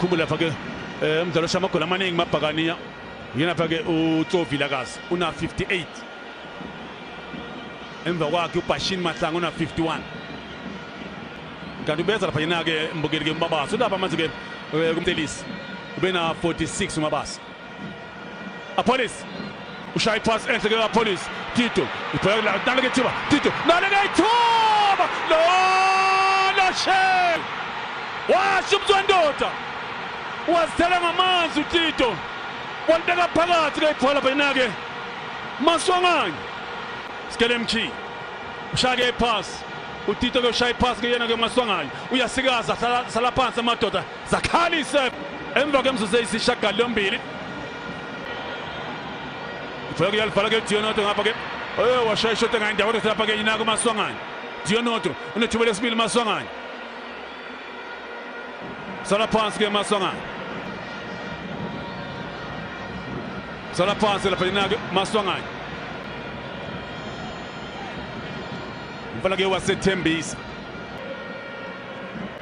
Khumbula lapha ke umdlalo shamagoli amaningi mabhakaniya yena lapha ke uTso Vilakazi una 58, emva kwakhe uBashin Mahlangu una 51. Kanti ubeza lapha yena ke mbukeli ke uMabasa lapha manje ke kumtelisi ube na 46 uMabasa. Appollis ushaya iphasi enhle ke Appollis, Tito ibhola naleke ithuba, Tito naleke ithuba, lo she washo umzwandoda wazithela ngamanzi uTito, walibeka phakathi ke ibhola lapha yena ke Maswanganyi. Skelemchi ushaya ke iphasi, uTito ke ushaya iphasi ke yena ke Maswanganyi, uyasikaza sala phansi amadoda zakhalise emva kwemizuzu eyisishiyagalombili. Ibhola kuyalivala ke Dionoto ngapha ke, washaya ishoti ngayindawo lapha ke yena ke Maswanganyi. Dionoto unethuba lesibili Maswanganyi, sala phansi ke Maswanganyi, sala phansi lapha yena ke Maswanganyi. Mfana ke wasethembisa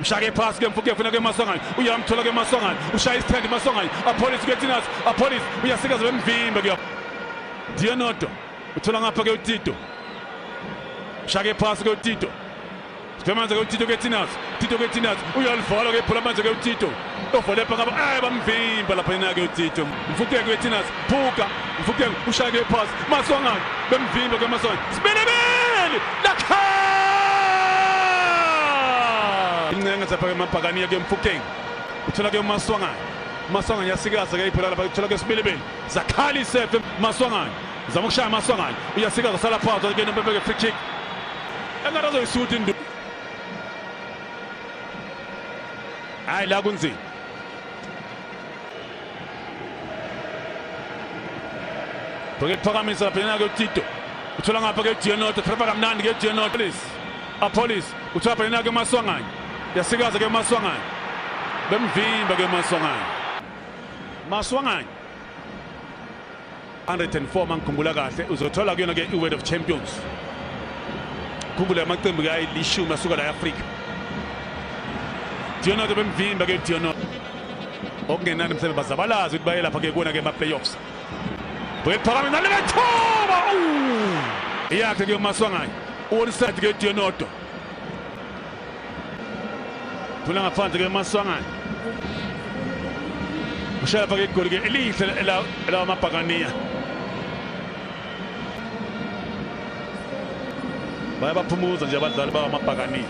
ushake phasi ke mfuke funa ke Maswanganyi, uyamthola ke Maswanganyi, ushaya isithende Maswanganyi, Appollis ke Tinas, Appollis uyasikaza bemvimba ke Dionoto, uthola ngapha ke uTito, ushake phasi ke uTito, manje ke uTito ke Tinas, Tito ke Tinas uyalivala ke ibhola manje ke uTito, ovolepa ngapha bamvimba lapha yena ke uTito, mfuke ke Tinas, phuka mfuke ushake phasi Maswanganyi, bemvimba ke Maswanganyi, sibelebele lakha incenga zapha ke mabhakaniya ke Mfukeng, uthola ke Maswanganyi, Maswanganyi yasikaza ke ibhola lapha, uthola ke Sibelebele, zakhala isefe Maswanganyi, zama ukushaya Maswanganyi, uyasikaza sala phansi ke nompempe ke free kick engathi azoyisuthi indu. Hayi la kunzima. Bheke phakamisa lapha yena ke uTito, uthola ngapha ke Dionoto, uthola kamnandi ke Dionoto, Appollis uthola lapha yena ke Maswanganyi, yasikaza ke Maswanganyi, bemvimba ke Maswanganyi. Maswanganyi 104 mangikhumbula kahle, uzothola kuyona ke i-World of Champions. Khumbula amaqembu ke ayilishumi asuka la e-Afrika. Dionoto bemvimba ke Dionoto, okungenani mhlawumbe bazabalaza ukuthi baye lapha ke kuwona ke ama-playoffs. Bheke phakame naleke ithuba, iyakhe ke Maswanganyi, onside ke Dionoto, thula ngaphansi ke Maswanganyi, ushaya lapha ke igoli ke elihle lawamabhakaniya. Bayabaphumuza nje abadlali bawamabhakaniya.